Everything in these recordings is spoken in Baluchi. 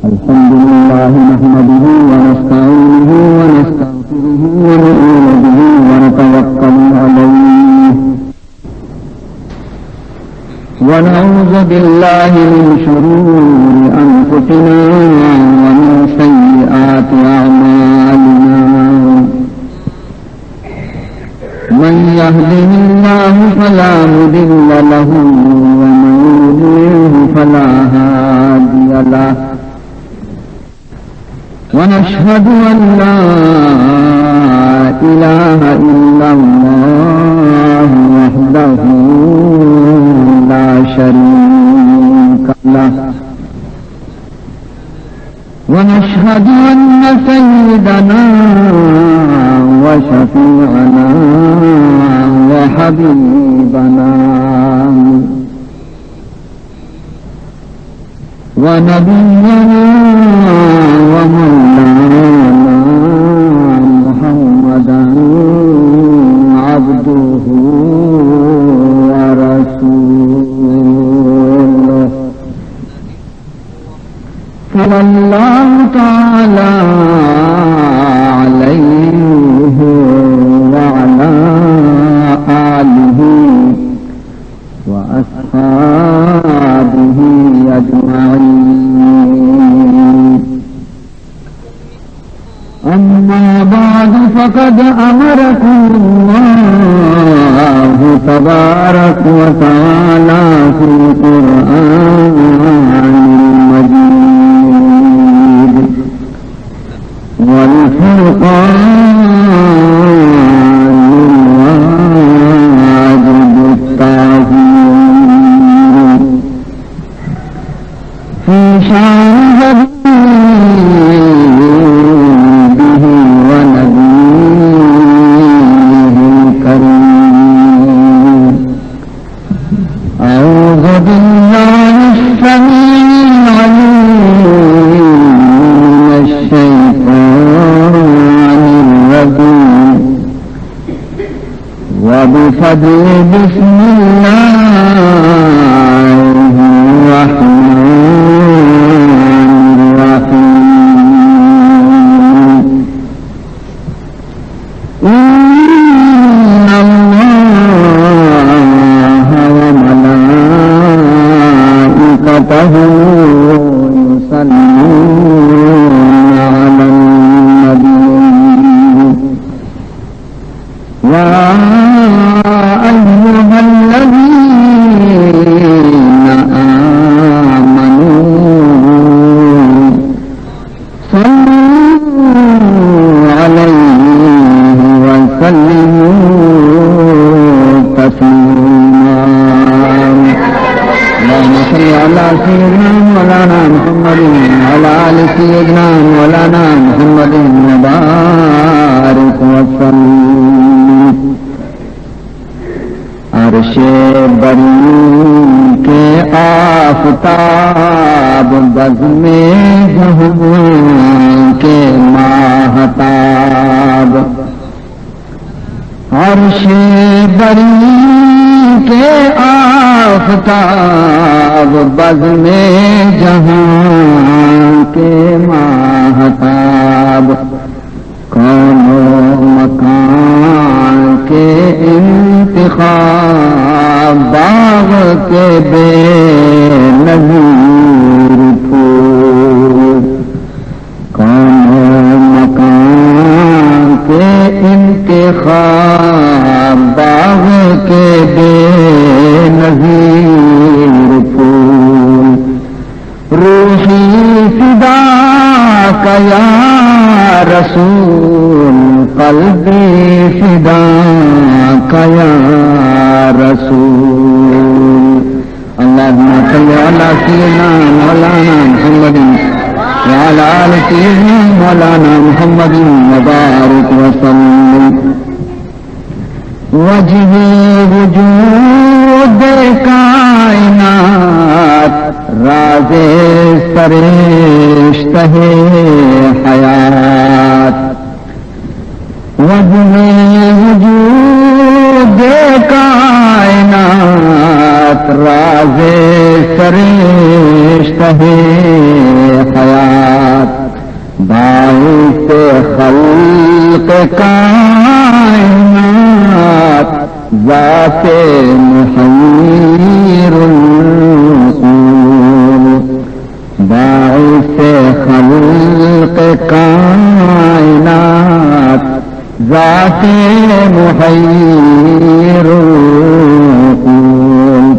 الحمد لله نحمده ونستعينه ونستغفره ونؤمن به ونتوكل عليه ونعوذ بالله من شرور أنفسنا ومن سيئات أعمالنا. من يهده الله فلا مضل له ومن يضلله فلا هادي له. ونشهد أن لا إله إلا الله وحده لا شريك له. ونشهد أن سيدنا وشفيعنا وحبيبنا ونبينا ومولانا محمدا عبده ورسوله، صلى الله تعالى عليه وعلى آله وأصحابه أجمعين. أما بعد، فقد أمركم الله تبارك وتعالى في القرآن المجيد والفرقان الواجب التعظيم في شان حبيبه ونبيه الكريم. أعوذ بالله السميع العليم من الشيطان الرجيم. وبفضل بسم الله الرحمن الرحيم. إن الله وملائكته يصلون على النبي. يا أيها الذين آمنوا صلوا عليه وسلموا تسليما. اللهم صل على سيدنا مولانا محمد وعلى آل سيدنا مولانا محمد وبارك وسلم. عرش بری کے آفتاب، بزم جہاں کے ماہتاب۔ عرش بری کے آفتاب، بزم جہاں کے ماہتاب۔ کون و مکان کے انتخاب، باغ کے بے نظیر پھول۔ کون و مکان کے انتخاب، باغ کے بے نظیر پھول۔ روحی فداک یا رسول، قلبی فداک یا رسول۔ اللهم صل على سيدنا مولانا محمد وعلى آل سيدنا مولانا محمد وبارك وسلم۔ وجہ وجود کائنات، راز سرشتہ حیات۔ وجہ وجود کائنات، راز سرشتہ حیات، باعث خلق کائنات، ذات محیر العقول، باعث خلق کائنات، ذات محیر العقول.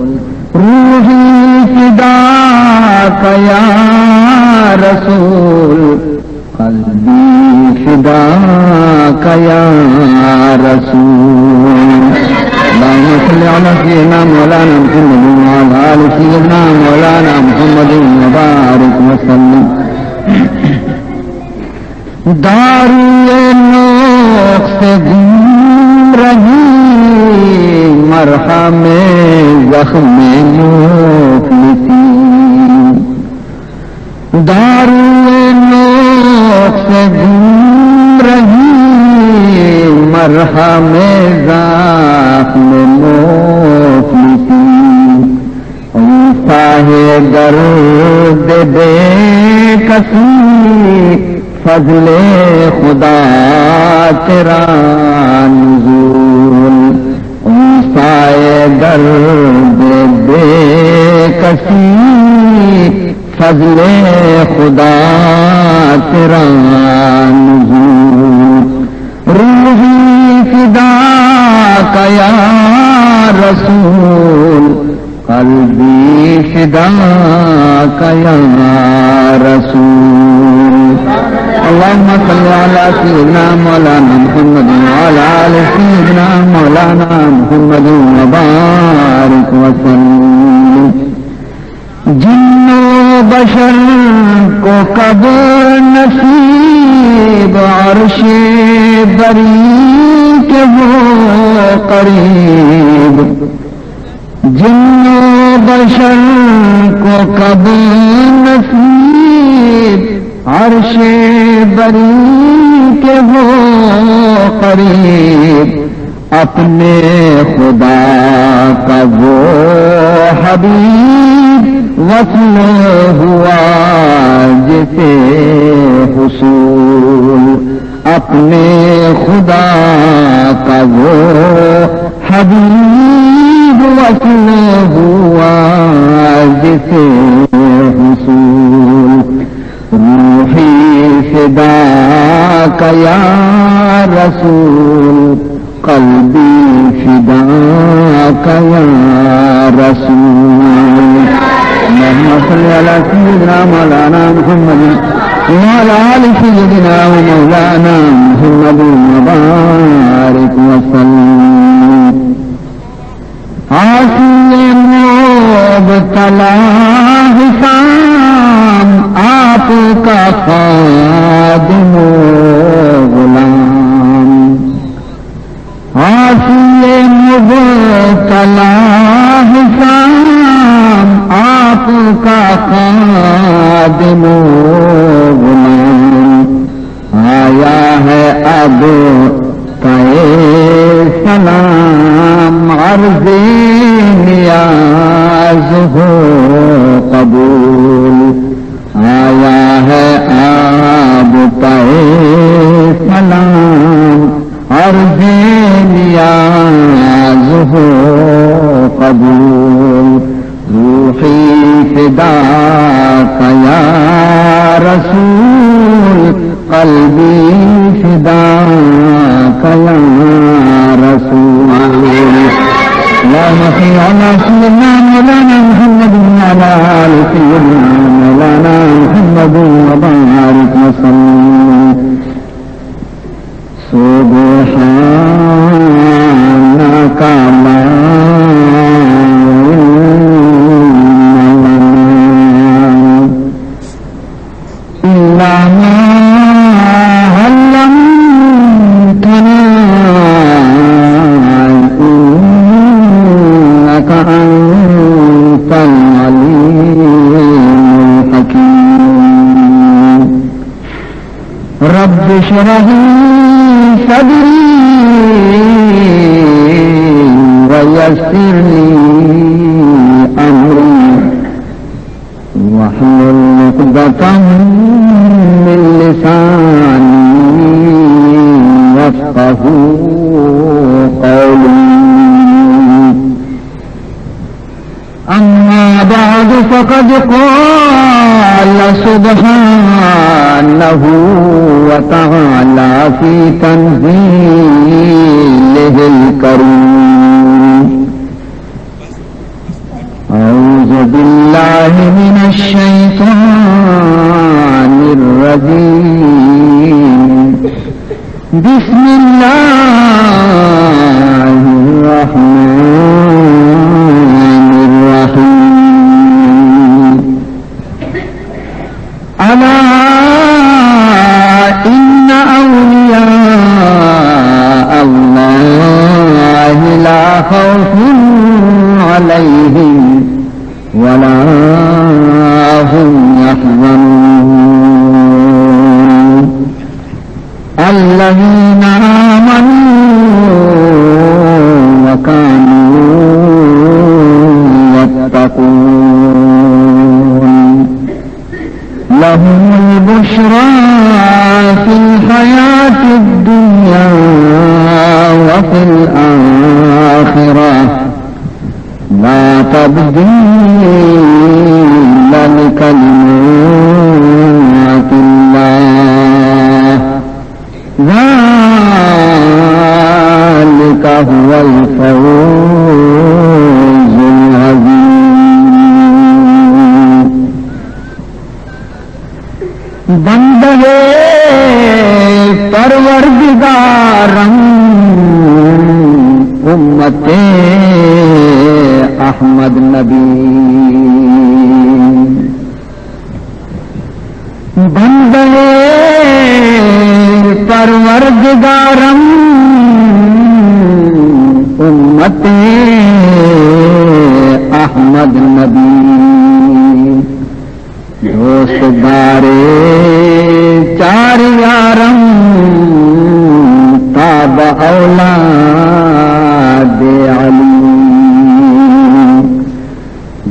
روحی فداک یا رسول، قلبی فداک یا رسول. اللهم صل على سيدنا مولانا محمد وعلى آل سيدنا مولانا محمد وبارك وسلم. داروی نقص گمرہی، مرہم زخم مفلسی. داروی نقص گمرہی، مرہم زخم مفلسی. انساہ درد بے کسی، فضل خدا تیرا نزول. انساہ درد بے کسی، فضل خدا تیرا نزول. روحی فداک یا رسول، قلبی فداک یا رسول. اللهم صل على سيدنا مولانا محمد وعلى آل سيدنا مولانا محمد وبارك وسلم. جن و بشر کو کب نصیب عرش بری کے ہو قریب. جن و بشر کو کب نصیب عرش بری کے ہو قریب. اپنے خدا کا وہ حبیب وصل ہوا جسے حصول، اپنے خدا کا وہ حبیب وصل ہوا جسے حصول۔ روحی فداک یا رسول، قلبی فداک یا رسول۔ اللهم صل على سيدنا مولانا محمد وعلى آل سيدنا ومولانا محمد وبارك وسلم۔ عاصی مبتلا حسام آپ کا خادم و غلام۔ عاصی مبتلا حسام آپ کا خادم و غلام۔ آیا ہے اب پہ سلام عرض نیاز ہو قبول۔ آیا ہے اب پہ سلام عرض نیاز ہو قبول۔ روحی فداک یا رسول، قلبی فداک یا رسول۔ اللهم صل على سيدنا مولانا محمد وعلى آل سيدنا مولانا محمد وبارك وسلم۔ سبحانك لا علم لنا إلا ما علمتنا إنك أنت العليم الحكيم۔ رب اشرح لي صدري ويسر لي من لساني يفقهوا قولي. أما بعد، فقد قال سبحانه وتعالى في تنزيله الكريم: أعوذ بالله من الشيطان الرجيم. بسم الله الرحمن الرحيم. ألا إن أولياء الله لا خوف عليهم ولا هم يحزنون. الذين آمنوا وكانوا يتقون. لهم البشرى في الحياة الدنيا وفي الآخرة. لا تبديل لكلمات الله. ذلك هو الفوز العظيم. بندہ پروردگارم، امت احمد نبی. بندہ پروردگارم، امت احمد نبی. دوست دارے چار یارم، تاب اولاد علی.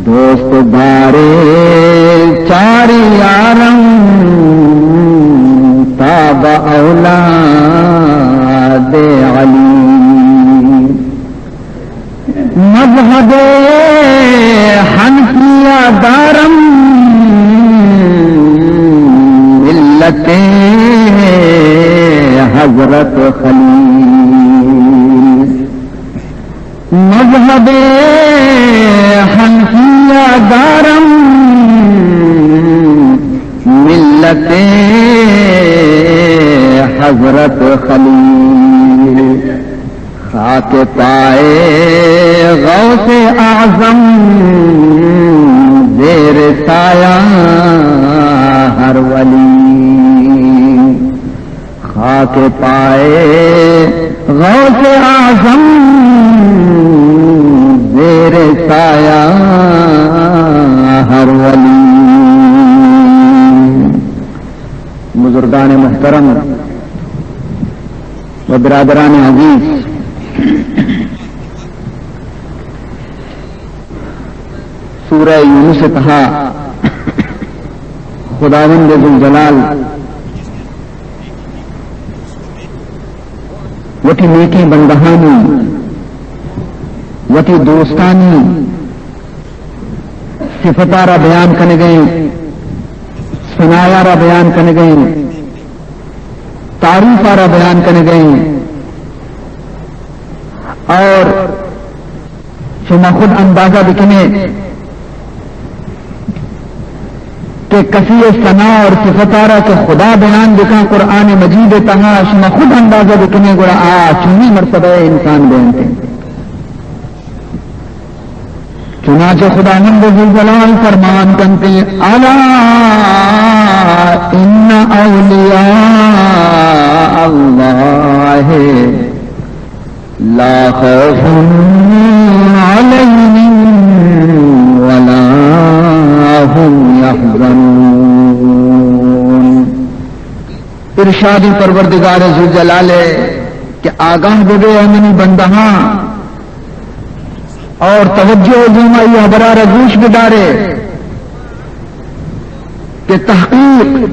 دوست دارے چار یارم، تاب اولاد علی. مذہب حنفیہ دارم، ملت حضرت خلیل. مذہب حنفیہ دارم، ملت حضرت خلیل. خاک پائے غوث اعظم، زیر سایہ ہر ولی. خاک پائے غوث اعظم، زیر سایہ ہر ولی. بزرگان محترم و برادران عزیز، سورہ یونس ءِ تہا خداوند ذوالجلال وتی نیکیں بندہانی، وتی دوستانی صفت ءَ را بیان کنگ ءَ اِنت، ثنا ءَ را بیان کنگ ءَ اِنت، تعریف ءَ را بیان کنگ ءَ اِنت. اور شما خود اندازہ بکنے کہ کسی ثنا اور صفت ءَ را کہ خدا بیان بکن قرآن مجید ءِ تہا، شما خود اندازہ بکنے گڑا آ چونیں مرتبہ ءِ انسان بینت. چنانچہ خداوند ذوالجلال فرمان کنتے: الا ان اولیاء اللہ لا خوف علیہم ولا هم یحزنون. ارشاد پروردگار ذوالجلال ءِ کہ آگاہ ببے اے منی بندہاں، اور توجہ دیما اے حبرا را گوش بدارے. کہ تحقیق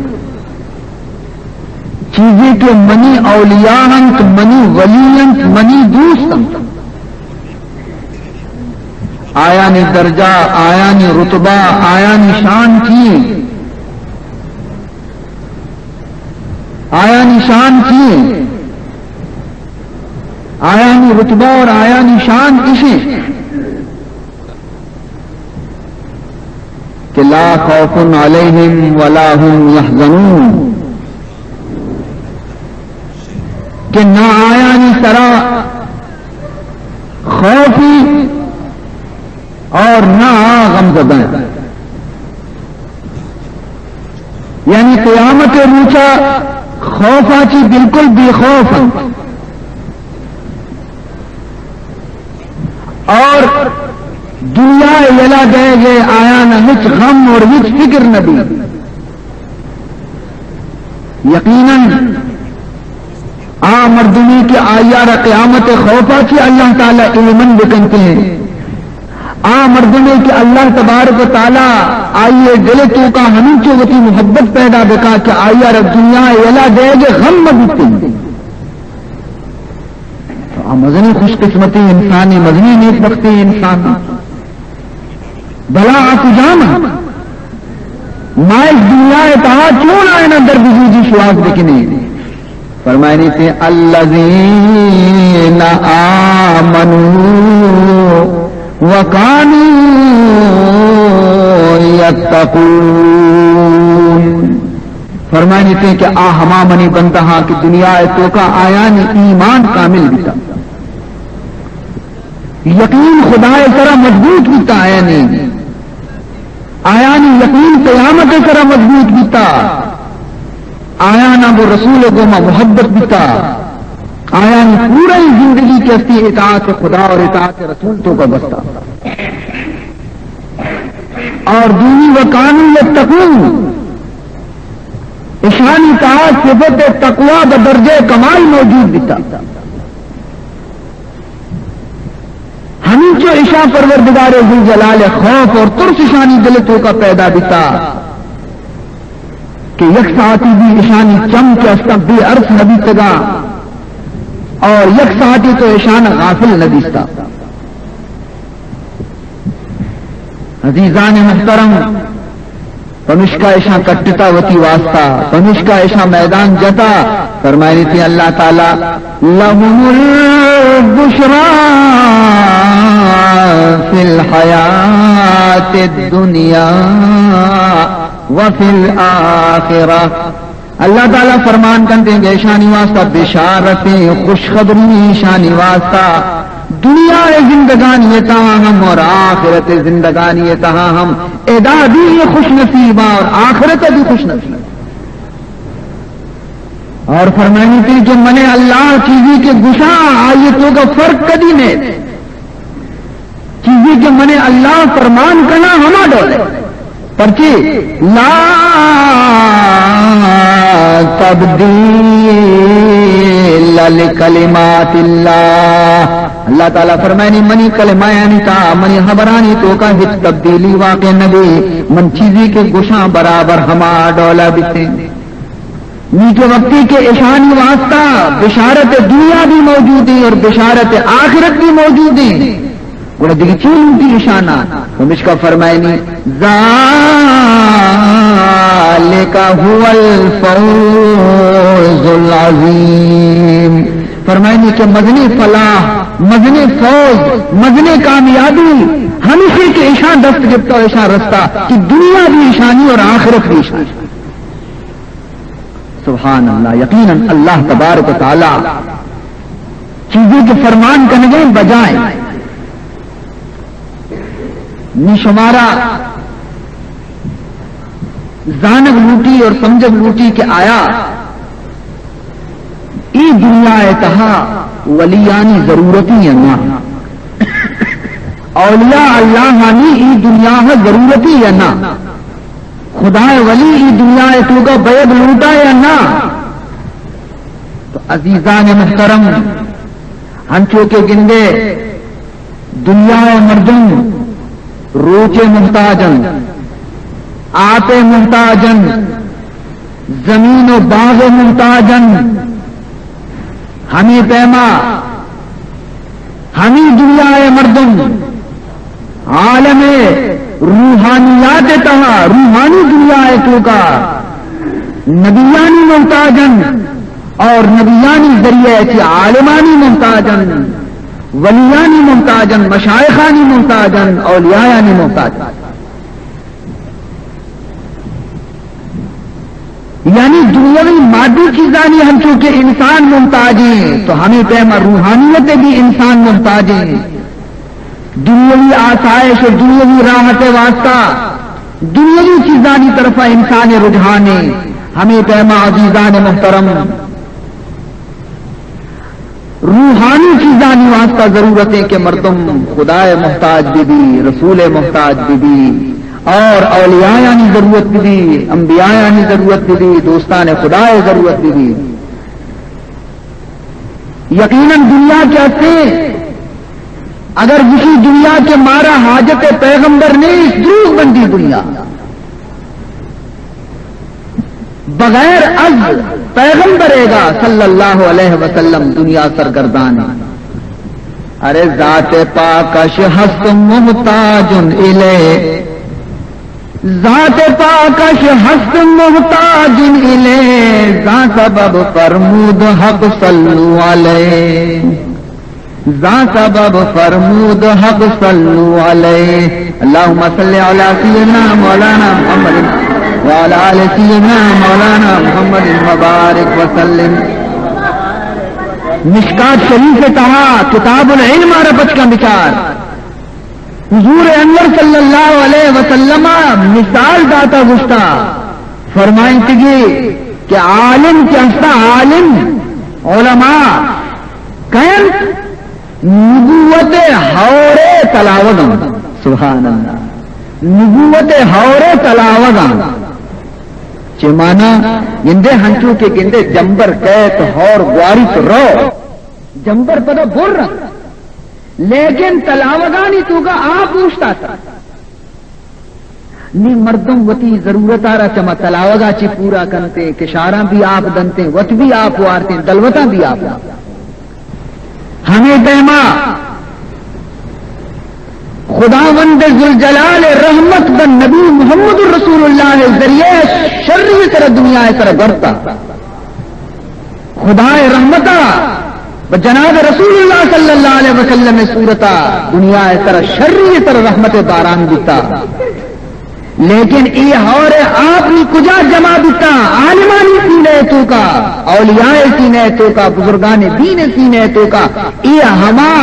چیزے کہ منی اولیاء انت، منی ولی انت، منی دوست انت، آیانی درجہ، آیانی رتبہ، آیانی شان چی انت؟ آیانی شان چی انت؟ آیانی رتبہ اور آیانی شان اش انت کہ لا خوف علیہم ولا هم يحزنون، کہ نہ آیانی سرا خوفی اور نہ آ غم زدہ انت۔ یعنی قیامت روچا خوفا چی بالکل بے خوف انت۔ اور دنیا یلا دئیگ ء آیانا ہچ غم اور ہچ فکر نہ بی۔ یقیناً آ مردمی کہ آئی ء را قیامت ء خوفا چی اللہ تعالی ایمن بکنتے، آ مردمی کہ اللہ تبارک و تعالی آئی ء دل ء توکا ہمینچو وتی محبت پیدا بکا کہ آئی ء را دنیا ء یلا دئیگ ء غم مہ بیتے۔ تو آ مزنیں خوش قسمتی انسانے، مزنیں نیک بختی انسان۔ بلا آ کجام انت؟ ما اس دنیا ء تہا چون آیانا در بزودی شواز بکنیں؟ فرمائنی تے الذین آمنوا وکانوا یتقون۔ فرمائنی تے کہ آ ہما منی بندہاں کہ دنیا ء توکا آیانی ایمان کامل بیتا، یقین خدا ء سرا مضبوط بیتا، آیانی، آیانی یقین قیامت ء سرا مضبوط بیتا، آیانا گو رسول ء گوما محبت بیتا، آیانی پورا زندگی کہ استی اطاعت خدا اور اطاعت رسول توکا گوستا۔ اور دومی وکانوا یتقون، اشانی تہا صفت تقوی بدرجہ کمال موجود بیتا۔ ہمینچو اشاں پروردگار ذوالجلال ء خوف اور ترس اشانی دل ء توکا پیدا بیتا کہ یک ساعتی بھی اشانی چم کہ استاں بے ارس نہ بیتگا اور یک ساعتی تو اشان غافل نہ دیستا۔ عزیزان محترم، پمشکا اشاں کٹتا وتی واسطہ، پمشکا اشاں میدان جتا۔ فرمائنی تی اللہ تعالی، لهم البشرى في الحياة الدنيا وفي الآخرة۔ اللہ تعالی فرمان کنتے کہ اشانی واسطہ بشارتیں، خوشخبری اشانی واسطہ، دنیا ء زندگانی ء تہا ہم اور آخرت ء زندگانی ء تہا ہم، ادا بھی یہ خوش نصیب اور آخرت بھی خوش نصیب۔ اور فرمائنی تی کہ من اللہ چیزی کہ گشاں آئی توکا فرق کدی نہیں۔ چیزی کہ من اللہ فرمان کنا ہما ڈول ہے۔ پرچی؟ لا تبدیل لکلمات اللہ۔ اللہ تعالی فرمائنی، منی کلمہ یعنی تا منی خبرانی توکا ہچ تبدیلی واقع نبی۔ من چیزی کہ گشاں برابر ہما ڈولا بیتے۔ نی کہ وقتی کہ اشانی واسطہ بشارت دنیا بھی موجود ہے اور بشارت آخرت بھی موجود ہے، گڑا دگہ چی لوٹی اشانا؟ پمشکا فرمائنی، ذالک هو الفوز العظیم۔ فرمائنی کہ مزنی فلاح، مزنی فوز، مزنی کامیابی ہمیشی کہ اشان دست گپتا و اشان رستا کہ دنیا بھی اشانی اور آخرت بھی اشانی۔ سبحان اللہ، یقیناً اللہ تبارک و تعالی چیزیں کہ فرمان کنگیں بجائیں، نی شمارا زانگ لوٹی اور سمجھگ لوٹی کہ آیا ای دنیا ء تہا ولیانی ضرورتی یا نہ؟ اولیاء اللہ آنی ای دنیا ء ضرورتی یا نہ؟ خدا ء ولی ای دنیا ء توکا بیگ لوٹا یا نہ؟ تو عزیزان محترم، ہنچو کہ گندے دنیا ء مردم روچے محتاج انت، آپ ء محتاج انت، زمین و باغ ء محتاج انت۔ ہمے پیما ہمے دنیا ء مردم عالم روحانیات ء تہا، روحانی دنیا ء توکا نبیانی محتاج انت اور نبیانی ذریعہ ء چہ عالمانی محتاج انت، ولیانی محتاج انت، مشائخانی محتاج انت، اولیایانی محتاج انت۔ یعنی دنیاوی مادی چیزانی ہنچو کہ انسان محتاج ہیں، تو ہمے پیما روحانیت بھی انسان محتاج ہیں۔ دنیاوی آسائش و دنیاوی راحت واسطہ دنیاوی چیزانی طرفا انسان رجحان ہیں۔ ہمے پیما عزیزان محترم، روحانی چیزانی واسطہ ضرورت ہے کہ مردم خدا ء محتاج بہ بی، رسول ء محتاج بہ بی، اور اولیایانی ضرورت بہ بی، انبیایانی ضرورت بہ بی، دوستان خدا ء ضرورت بہ بی۔ یقیناً دنیا کہ ہستے، اگر کسی دنیا کہ مارا حاجت پیغمبر نہیں، اس دروغ بندی دنیا۔ بغیر از پیغمبر ایگا صلی اللہ علیہ وسلم دنیا سرگردان ہے۔ ارے ذات پاکش ہست محتاج الیہ، ذات پاکش ہست محتاج الیہ، زان سبب فرمود حق صلو علیہ۔ زان سبب فرمود حق صلو علیہ۔ اللہم صل علی سیدنا مولانا محمد وعلی آل سیدنا مولانا محمد وبارک وسلم۔ مشکات شریف تہا کتاب العلم آرا پچکاں بچار، حضور انور صلی اللہ علیہ وسلم مثال داتا گشتا، فرمائنتگی کہ عالم کہ ہستا، عالم علماء کئے انت؟ نبوت ہور ء تلاوگاں۔ سبحان اللہ۔ نبوت ہور ء تلاوگاں۔ چہ مانا گندے ہنچو کہ گندے جمبر کئیت ہور گواریت رو۔ جمبر پدا بر انت۔ لیکن تلاوگانی توکا آپ اوشتاتگ۔ نی مردم وتی ضرورت ء را چما تلاوگ ء چی پورا کنت، کشاراں بھی آپ دنت، وت بھی آپ وارت، دلوتاں بھی آپ وارت۔ ہمے پیما خداوند ذوالجلال رحمت بہ نبی محمد رسول اللہ ذریعہ شری سر دنیا سر برتا۔ خدائے رحمتا بہ جناب رسول اللہ صلی اللہ علیہ وسلم صورتا دنیا سر شری سر رحمت باران بیتا۔ لیکن اے ہور آپ نی کجا جمع بیتا؟ عالمانی سینہ توکا، اولیاء سینہ توکا، بزرگان دین سینہ توکا۔ اے ہما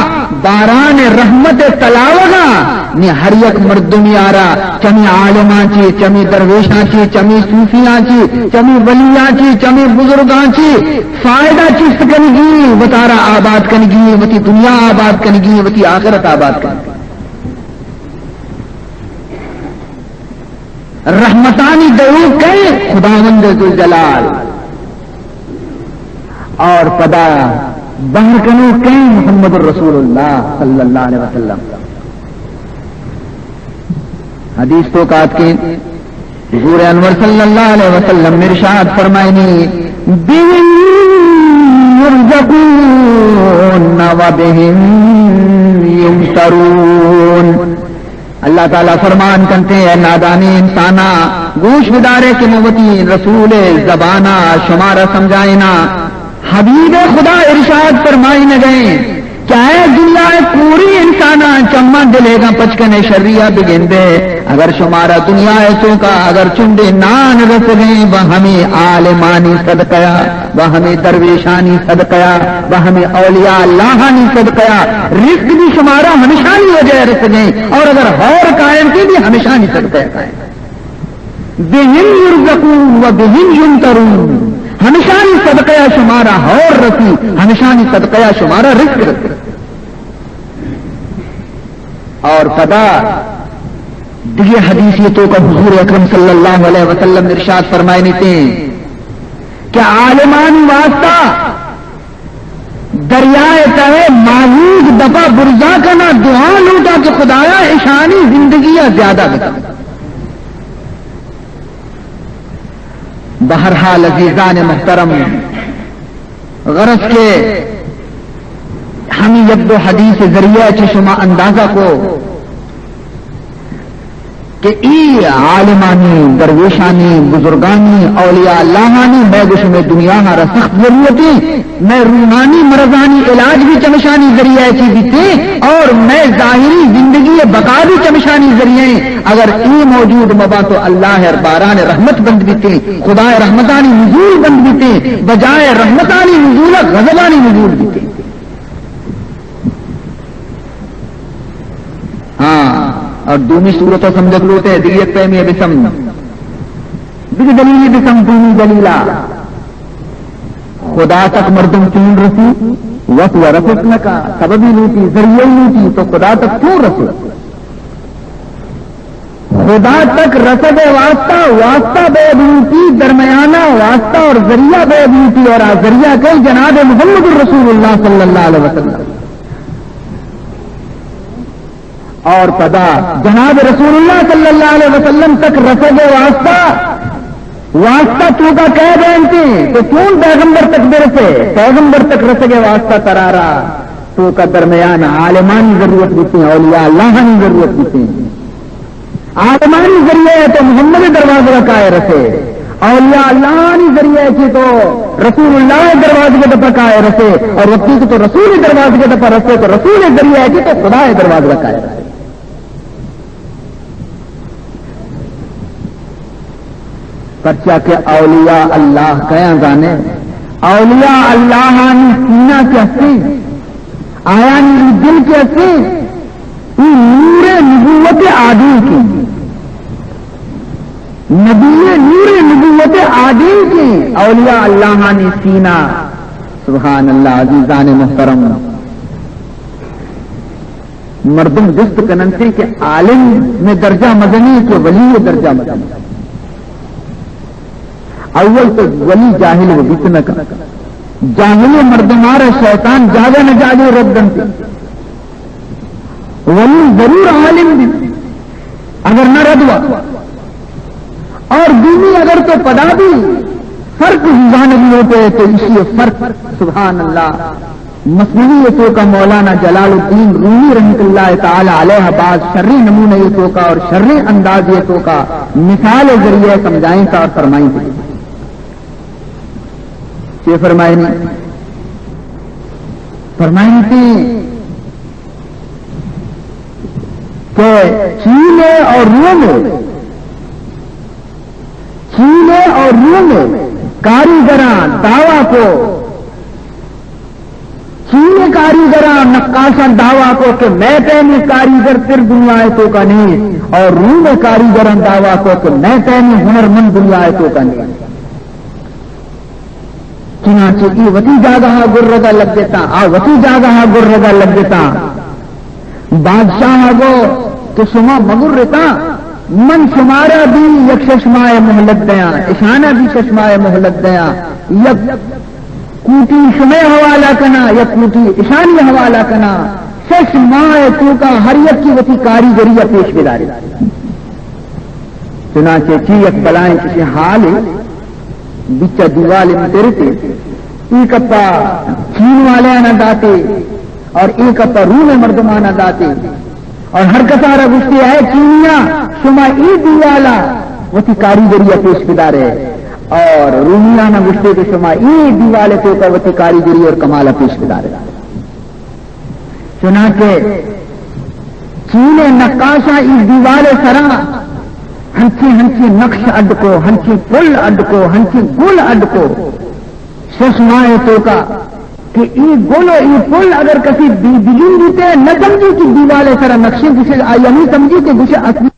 باران رحمت تلاوگا نی ہر یک مردمی آرا چمی عالماں چی، چمی درویشاں چی، چمی صوفیاں چی، چمی ولیاں چی، چمی بزرگاں چی فائدہ چست کنگی، وتارا آباد کنگی، وتی دنیا آباد کنگی، وتی آخرت آباد کنگی۔ رحمتانی دیوک کئے؟ خداوند ذوالجلال۔ اور پدا بہر کنوک کئے؟ محمد رسول اللہ صلی اللہ علیہ وسلم۔ حدیث توکا اتکے حضور انور صلی اللہ علیہ وسلم ارشاد فرمائنی، بهم يرزقون وبهم يمطرون۔ اللہ تعالی فرمان کنتے، اے نادانی انسانا، گوش بدارے کہ من وتی رسول زبانا شمارا سمجھائینا۔ حبیب خدا ارشاد فرمائینگئے کہ اے دنیا کوری انسانا، چماں دلیگاں پچ کنے، شریا بگندے۔ اگر شمارا دنیا توکا اگر چنڈے نان رسگئے، بہ ہمے عالمانی صدقہ، بہ ہمے درویشانی صدقہ، بہ ہمے اولیاء اللہانی صدقہ، رزق بھی شمارا ہمشانی وجہ رسگئے، اور اگر ہور کائنت بھی ہمشانی صدقہ کائنت۔ بهم يرزقون وبهم يمطرون۔ ہمشانی صدقہ شمارا ہور رسی، ہمشانی صدقہ شمارا رزق رسی۔ اور پدا دیگه حدیثی توکا حضور اکرم صلی اللہ علیہ وسلم ارشاد فرمائنی تھے کہ عالمانی واسطہ دریائے تہے ماہیگ دپا برزا کنا، دعا لوٹا کہ خدایا اشانی زندگی زیادہ بکن۔ بہرحال عزیزان محترم، غرض کہ ہمے یک دو حدیث ذریعہ چہ شما اندازہ کو کہ اے عالمانی، درویشانی، بزرگانی، اولیاء اللہانی مئے گو شمئے دنیا ہارا سخت ضرورت ایں۔ مئے روحانی مرضانی علاج بھی چمشانی ذریعہ چی بیتے اور مئے ظاہری زندگی بقا بھی چمشانی ذریعہ ایں۔ اگر اے موجود مباں تو اللہ ء باران رحمت بند بیتے، خدا ء رحمتانی نزول بند بیتے، بجائے رحمتانی نزول غضبانی نزول بیتے۔ ہاں، اور دومی صورت سمجھک لوٹے، دیگہ یک پیمی بسم، دیگہ دلیلی بسم، دومی دلیلا۔ خدا تک مردم چون رسی؟ وت و رست نکا، سببی لوٹی، ذریعہ لوٹی، تو خدا تک چون رسی؟ خدا تک رسگ واسطہ، واسطہ بے بوٹی، درمیانہ واسطہ اور ذریعہ بے بوٹی، اور آ ذریعہ کئی؟ جناب محمد الرسول اللہ صلی اللہ علیہ وسلم۔ اور پدا جناب رسول اللہ صلی اللہ علیہ وسلم تک رسگ واسطہ، واسطہ توکا کئے بینتے؟ تو چون پیغمبر تک برسے؟ پیغمبر تک رسگ واسطہ ترارا توکا درمیان عالمانی ضرورت بیتے، اولیاء اللہانی ضرورت بیتے۔ عالمانی ذریعہ تو محمد دروازگا کائے رسے، اولیاء اللہانی ذریعہ چی تو رسول اللہ دروازگے دپا کائے رسے، اور وقتی کہ تو رسول دروازگے دپا رسے تو رسول ذریعہ چی تو خدا دروازگا کائے رسے۔ پرچا کہ اولیاء اللہ کیا زانے؟ اولیاء اللہانی سینہ کہ ہستے، آیانی ای دل کہ ہستے، ای نور نبوت آدینک ایں۔ نبی نور نبوت آدینک ایں۔ اولیاء اللہانی سینہ، سبحان اللہ، عزیزان محترم، مردم جست کننتے کہ عالم میں درجہ مزنی کہ ولی درجہ مزنی۔ اول تو ولی جاہل و بیت نہ کن۔ جاہل مردمارا شیطان جاگہ نہ جاگہ رد دنتے۔ ولی ضرور عالم بھی، اگر نہ رد ہوا۔ اور دومی اگر تو پدا بھی فرق زانگی ہوتے تو اسی فرق، سبحان اللہ، مثنوی ء توکا مولانا جلال الدین رومی رحمت اللہ تعالی علیہ باز شریں نمونہ ء توکا اور شریں انداز ء توکا مثال ء ذریعہ سمجھائیں تا اور فرمائیں تا۔ چے فرمائنی؟ فرمائنی تی کہ چین ء اور روم ء، چین ء اور روم ء کاریگراں دعویٰ کو، چین ء کاریگراں، نقاشاں دعویٰ کو کہ مئے پیمیں کاریگر تر دنیا ء توکا نیست، اور روم ء کاریگراں دعویٰ کو کہ مئے پیمیں ہنرمند دنیا ء توکا نیست۔ چنانچہ اے وتی جاگہا گرگا لگتاں، آ وتی جاگہا گرگا لگتاں۔ بادشاہ گو کہ شما مگرتاں، من شمارا بھی یک شش ماہ مہلت دیاں، اشانا بھی شش ماہ مہلت دیاں، یک کوٹی شمئے حوالہ کناں، یک کوٹی اشانی حوالہ کناں، شش ماہ توکا ہر یکی وتی کاریگری پیش بدارے۔ چنانچہ چی یک بلائیں چشیں حالے بچا دیوال انترتے، ای کپا چین والے آنا داتے اور ای کپا روم مردمانا داتے۔ اور ہر کسارا گوشتے، اے چینیا، شما ای دیوالا وتی کاریگری پیش بدارے۔ اور رومیانا گوشتے کہ شما ای دیوال توکا وتی کاریگری اور کمالا پیش بدارے۔ چنانچہ چین نقاشا ای دیوال سرا ہنچیں ہنچیں نقش اڈ کو، ہنچیں پل اڈ کو، ہنچیں گل اڈ کو۔ شش ماہ توکا کہ ای گل و ای پل اگر کسی بی-، بگندیتے، نہ سمجھی کہ دیوال سرا نقشیں، گوشے آئی ہمیں سمجھی کہ گوشے اصلی۔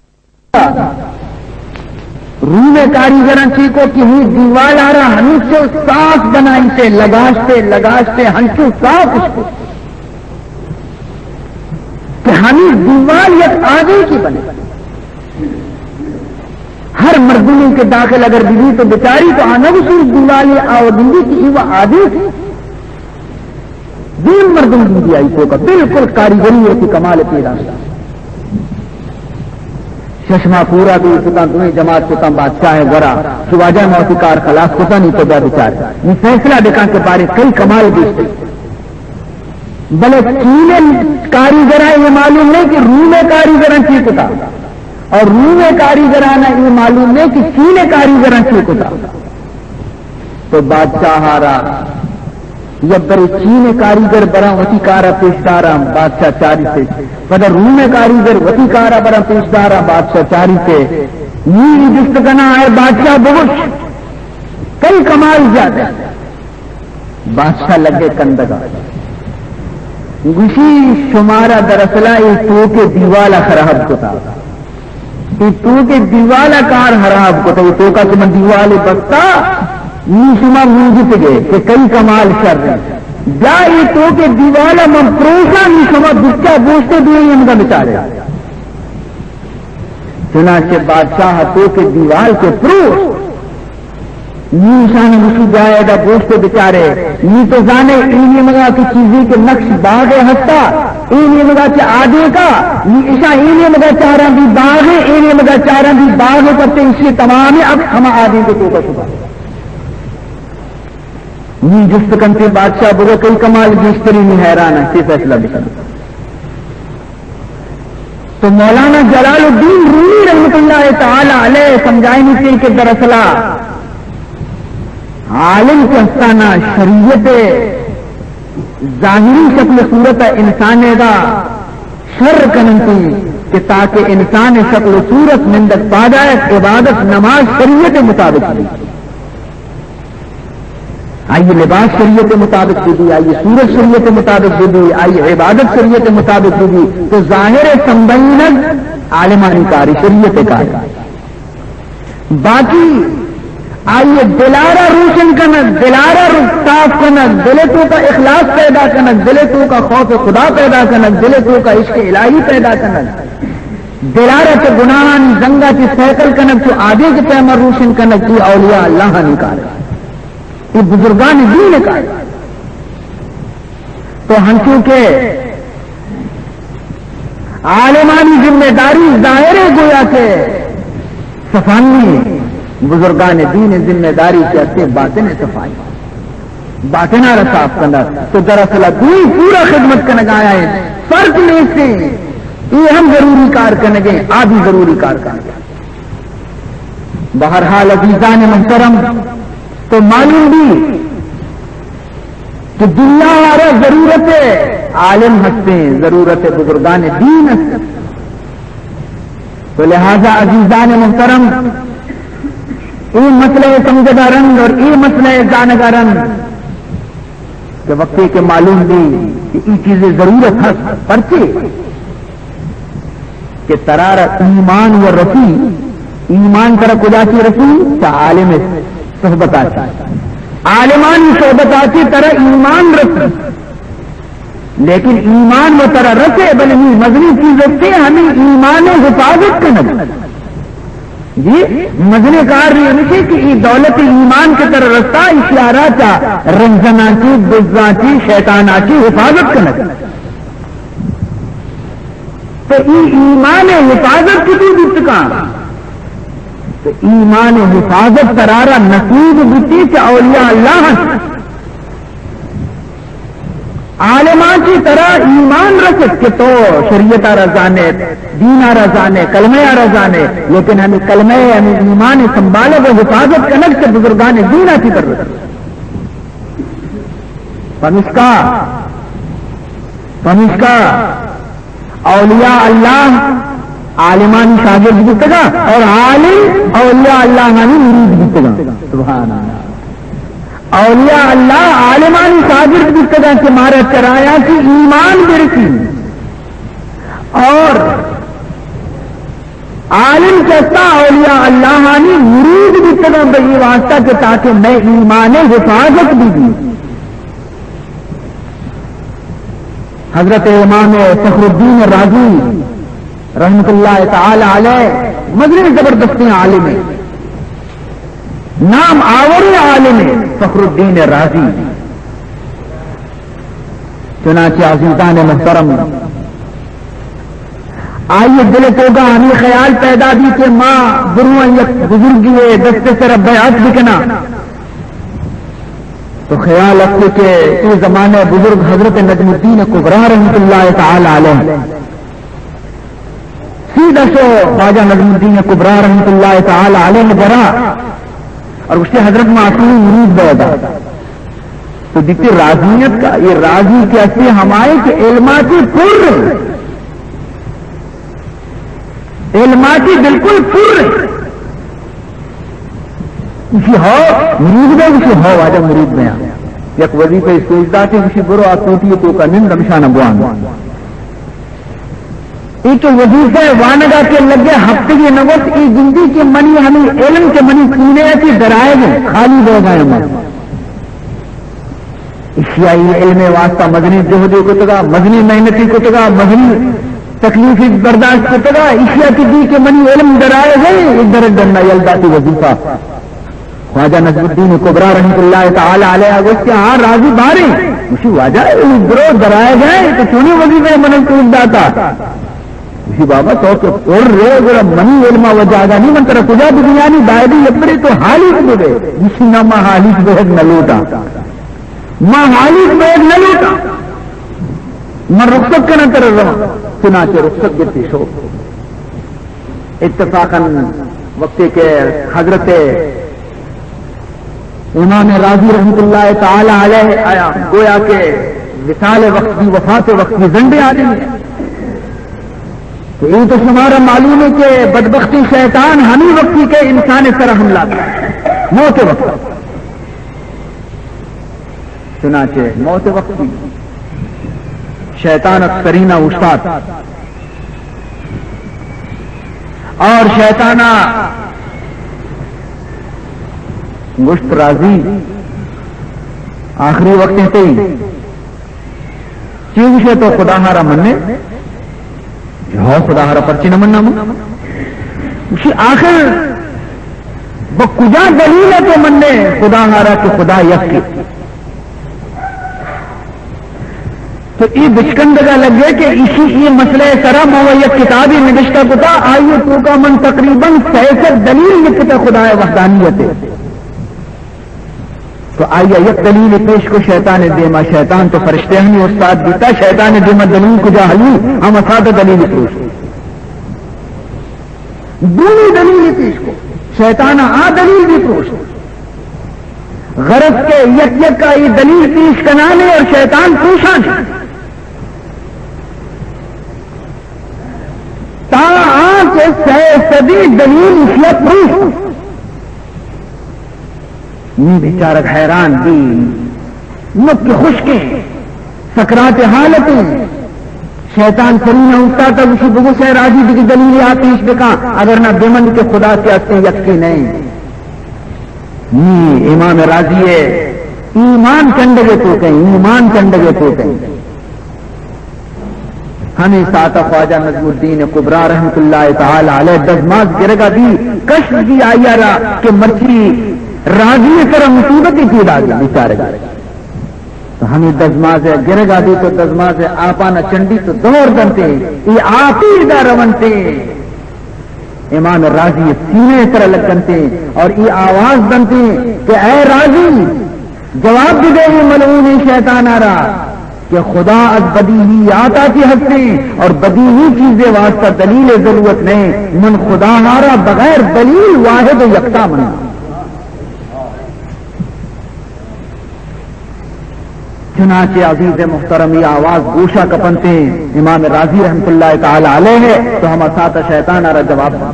روم کاریگراں چی کو کہ ہمیں دیوال آرا ہمیں چو صاف بنائیتے، لگاشتے، لگاشتے، ہنچو صاف اس کو کہ ہمیں دیوال یک آگے کی بنے۔ ہر مردمی کے داخل اگر بھی تو بیچاری تو آنگ سور دیوال آو دندی کہ وہ آدی دیم مردم گندی آئی توکا بالکل کاریگری وتی کمال پیدا شتا۔ چشمہ پورا دور کتاں، دوئیں جماعت کتاں بادشاہ ءِ گورا کہ واجہ، ما وتی کار خلاص کتاں، نی تو بیا بچار، نی فیصلہ بکن کہ بارے کئی کمال گیشتر۔ بلے چین ءِ کاریگراں اے معلوم نہ کہ روم ءِ کاریگراں چی کتا، اور روم ءِ کاریگراں اے معلوم نہ کہ چین ءِ کاریگراں چی کتا۔ تو بادشاہ ءَ را یک برے چین ءِ کاریگر براں، وتی کار ءَ پیش داراں، بادشاہ چاریت۔ پدا روم ءِ کاریگر وتی کار ءَ براں، پیش داراں، بادشاہ چاریت۔ نی اے جست کناں، اے بادشاہ، بگوش، کئی کمال زیادہ؟ بادشاہ لگے کندگ ءَ، گوشی، شمارا دراصل ءَ اے توک ءِ دیوال ءَ خراب کتا۔ اے توک ءِ دیوال ءَ کار خراب کتا۔ اے توک ءَ کہ من دیوال ءَ بستا، نی شما موجتگ ئے کہ کئی کمال شر اِنت۔ بیا اے توک ءِ دیوال ءَ من پروشاں، نی شما دچا بوشت ءُ دوئیں نیمگ ءَ بچارے۔ چنانچہ بادشاہ ءَ توک ءِ دیوال کہ پروشت، نی ایشاں گوشی، بیا ادا بوشت ءُ بچارے۔ نی تو زانے اے نیمگ ءَ کہ چیزے کہ نقش باغ ءِ ہستا، اے نیمگ ءَ چہ آدینک ءَ، نی ایشاں اے نیمگ ءَ چاراں بی باغ ءِ، اے نیمگ ءَ چاراں بی باغ ءِ، پرچہ ایشی تمام عکس ہما آدینک ءِ توک ءَ شتا۔ نی جست کنت بادشاہ، بگو کئی کمال گیشتری؟ نی حیران اَنت، چے فیصلہ بکناں؟ تو مولانا جلال الدین رومی رحمت اللہ تعالی علیہ سمجھائینیت کہ دراصل ءَ عالم کہ ہستاں، شریعت ءِ ظاہری شکل ءُ صورت ءَ انسان ءَ را شر کننت کہ تاکہ انسان ءِ شکل ءُ صورت، نندگ، پادایک، عبادت، نماز شریعت ءِ مطابق بی۔ آئی لباس شریعت ءِ مطابق بہ بی، آئی صورت شریعت ءِ مطابق بہ بی، آئی عبادت شریعت ءِ مطابق بہ بی، تو ظاہر ءِ سمبھینگ عالمانی کارے، شریعت ءِ کارے۔ باقی آئی دل ءَ را روشن کنگ، دل ءَ را رو-، صاف کنگ، دل ءِ توک ءَ اخلاص پیدا کنگ، دل ءِ توک ءَ خوف خدا پیدا کنگ، دل ءِ توک ءَ عشق الہی پیدا کنگ، دل ءَ را چہ گناہانی زنگ ءَ چہ سیکل کنگ، چو آدینک ءِ پیما روشن کنگ، اے اولیاء اللہ آنی کار اِنت، اے بزرگان دین ءِ کار اِنت۔ تو ہنچو کہ عالمانی ذمہ داری ظاہر ءَ گویا کہ صفائی اِنت، بزرگان دین ءِ ذمہ داری کہ ہستیں باطن ءِ صفائی، باطن ءَ را صاف کنگ۔ تو دراصل ءَ دوئیں پورا خدمت کنگ ءَ آیا اِنت، فرق نیست اِنت۔ اے ہم ضروری کار کنگ ءَ اِنت، آ بھی ضروری کار کنگ ءَ اِنت۔ بہرحال عزیزان محترم، تو معلوم بی کہ دنیا ءَ را ضرورت عالم ہستیں، ضرورت بزرگان دین ہستیں۔ تو لہذا عزیزان محترم، اے مسئلہ ءِ سمجھگ ءَ رند اور اے مسئلہ ءِ زانگ ءَ رند کہ وقتی کہ معلوم بی کہ اے چیز ءِ ضرورت ہست، پرچے کہ ترا را ایمان و رسی، ایمان ترا کجا چی رسی؟ چہ عالم صحبت ءَ چی۔ عالمانی صحبت ءَ چی ترا ایمان رسی۔ لیکن ایمان و ترا رسے، بلے نی مزنی چیز ہستیں ہمیں ایمان ءِ حفاظت کنگ۔ جی، مزنیں کار نی ہمیش اِنت کہ اے دولت ایمان کہ ترا رستا، ایشی ءَ را چہ رندزناں چی، دزاں چی، شیطاناں چی حفاظت کنگ۔ تو اے ایمان ءِ حفاظت چطور بوت کن؟ تو ایمان ءِ حفاظت ترا را نصیب بوتی چہ اولیاء اللہ اَنت۔ عالماں چی ترا ایمان رست کہ تو شریعت ءَ را زانے، دین ءَ را زانے، کلمہ ءَ را زانے، لیکن ہمیں کلمہ ءِ، ہمیں ایمان ءِ سنبھالگ و حفاظت کنگ چہ بزرگان دین ءَ چی ترا رست۔ پمشکا، پمشکا اولیاء اللہ عالمانی شاگرد بوتگا اور عالم اولیاء اللہ آنی مرید بوتگا۔ سبحان اللہ۔ اولیاء اللہ عالمانی شاگرد بوتگا کہ مارا چرایا کہ ایمان برسی اور عالم کسا اولیاء اللہ آنی مرید بوتگا بہ اے واسطہ کہ تاکہ مئے ایمان حفاظت بی۔ حضرت امام فخر الدین رازی رحمت اللہ تعالی علیہ مزنیں زبردستیں عالم اِنت، نام آوریں عالم اِنت فخر الدین رازی۔ چنانچہ عزیزان محترم، آئی ءِ دل ءِ توکا ہمے خیال پیدا بی کہ ما برواں یک بزرگی ءِ دست ءِ سرا بیعت بکناں۔ تو خیال اتکے کہ اے زمانہ ءِ بزرگ حضرت نجم الدین کبریٰ رحمت اللہ تعالی علیہ سیدھا شو خواجہ نجم الدین کبریٰ رحمت اللہ تعالی علیہ ءِ کرا اور گوشتے، حضرت، ما اصلی مرید بیگا۔ تو دیتے راضیت کا، یہ راضی کیسے ہمائے کہ علماتی پر، علماتی بالکل پر۔ اسی ہو مرید بے، اسی ہو واجہ مرید بے۔ یک وظیفہ سوچ داتے، اسی برو آ کوٹی توکا نند، ہمشانا بوان۔ اے کہ وظیفہ وانگا کہ لگے، ہفتگے نہ وت اے گندی کہ منی ہمے علم کہ منی سینے ءَ چہ درائگ انت، خالی بیگا ہم۔ اشیا اے علم ءِ واسطہ مزنیں جہدے کتگا، مزنیں محنتے کتگا، مزنیں تکلیفے برداشت کتگا، اشیا کہ دی کہ منی علم درائگ انت، اے در ڈنا یل داتی وظیفہ۔ خواجہ نجم الدین کبریٰ رحمت اللہ تعالی علیہ گوشت کہ آ راضی باریں، گوشی، واجہ، اے درو درائے گئے، تو چونی وظیفہ من سوچ داتا؟ گوشی، بابا، تو کہ پر رے، گڑا منی علم ءَ وجہ آگا نہیں، من ترا کجا بدیانی، دائدی یبرے تو حالیت ببے۔ گوشی، نہ، ما حالیت بہگ نہ لوٹا، ما حالیت بہگ نہ لوٹا، من رخصت کنا ترا رواں۔ چنانچہ رخصت گپتی شو۔ اتفاقاً وقتی کہ حضرت امام راضی رحمت اللہ تعالی علیہ آیا، گویا کہ وصال وقت بھی، وفات وقت بھی زنڈے آدمی ہے۔ تو یہ تو شمارا معلوم ہے کہ بدبختی شیطان ہمیں وقتی کے انسان سر حملہ کرتا ہے، موت وقت۔ چنانچہ موت وقتی شیطان ات سرینا اوشتات اور شیطانا گوشت، راضی، آخری وقت تئی، چی گوشے تو خدا ہارا مننے؟ ہو، خدا ہارا پرچی نہ مننا من؟ گوشی، آخر بہ کجا دلیل ءَ تو مننے خدا ہارا کہ خدا یکے؟ تو اے بچکندگا لگے کہ ایشی اے مسئلہ سرا ما یک کتابے نبشتہ کتا، آئی توکا من تقریباً سئے سد دلیل لکھتا خدا وحدانیت۔ تو آئی یک دلیل پیش کو شیطان دیما، شیطان تو فرشتے ہمیں استاد بیتا، شیطان دیما دلیل کجا حلی، ہم سادہ دلیل پیش کو۔ دومی دلیل پیش کو، شیطان آ دلیل بھی پروش۔ غرض کہ یک یک کا یہ دلیل پیش کنانے اور شیطان پروشانے۔ تا آ کہ سئے سدی دلیل اشیا پروش۔ نی بیچارگ حیران بی، نک خشکیں، سکرات حالتیں۔ شیطان سرینا اوشتاتا، گوشی، بگوش اے راضی، دگہ دلیلے آ پیش بکاں، اگر نہ بمند کہ خدا کہ استیں یکے نئیں۔ نی امام راضی ءِ ایمان چنڈگے توکیں، ایمان چنڈگے توکیں۔ ہمے ساعت خواجہ نجم الدین کبریٰ رحمت اللہ تعالی علیہ دزماز گرگا بی، کشف بی آئی را کہ مرچی راضی سر مصیبت پیدا بی بیچارگا۔ تو ہمے دزماز گرگا بی تو دزماز آپانا چنڈی تو دور دنتے، اے آپی دا رونتے۔ امام راضی سینے سر لگنتے اور اے آواز دنتے کہ اے راضی، جواب بدے اے ملعون شیطان را کہ خدا از بدیہیات آتی ہستیں اور بدیہی چیزے واسطہ دلیل ضرورت نہیں، من خدا را بغیر دلیل واحد و یکتا مناں۔ چنانچہ عزیز محترم، یہ آواز گوشا کپنتے امام راضی رحمت اللہ تعالی علیہ، تو ہما ساعت شیطان آرا جواب دا